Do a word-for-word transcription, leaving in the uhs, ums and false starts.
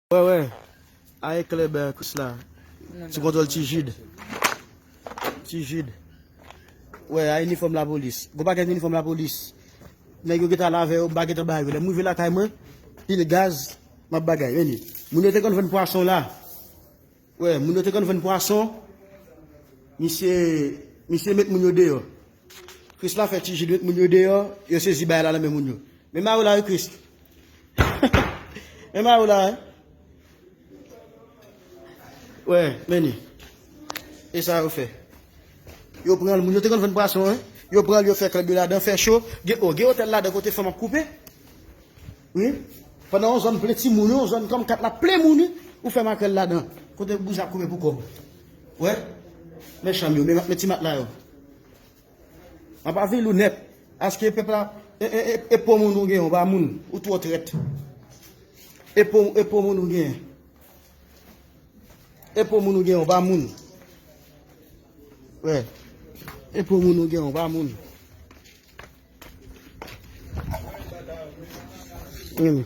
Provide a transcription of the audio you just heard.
Wè, wè. Aye klèb, eh, Krisla. Sou kontwòl Ti Jid. Ti Jid. Wè, a inifòm lapolis. Gon pakèt inifòm lapolis. Nèg yo gentan lave yo, m pa gentan ba yo. Lè m rive lakay mwen, pil gaz, m ap bagay. Men li. Moun yo te konn vann pwason la. Wè, moun yo te konn vann pwason. Misye, misye met moun yo deyò. Krisla fè Ti Jid met moun yo deyò, yo sezi bagay la nan men moun yo. Men mari w la, wi, Kris. Men mari w la, wi. Wè, men li. E sa yo fè. Yo pran l, moun yo te konn vann pwason, wi. Yo pran l, yo fè klèb yo ladan, fè cho. Gen, oh, gen otèl ladan kote fanm ap koupe. Wi. Pandan yon zòn plen timoun, yon zòn kòm kat la plen moun, wi. Ou fè makrèl ladan. Kote bouzen ap koupe pou kòb. Wè. Men chanm yo, men, men ti matla yo. M ap avili w nèt. Aske pèp la, e, e, e, e po moun ou gen, ou pa moun. Ou twò trèt. E po, e po moun ou gen. E po moun ou gen, ou pa moun. Wè. E po moun ou gen, ou pa moun. Hmm.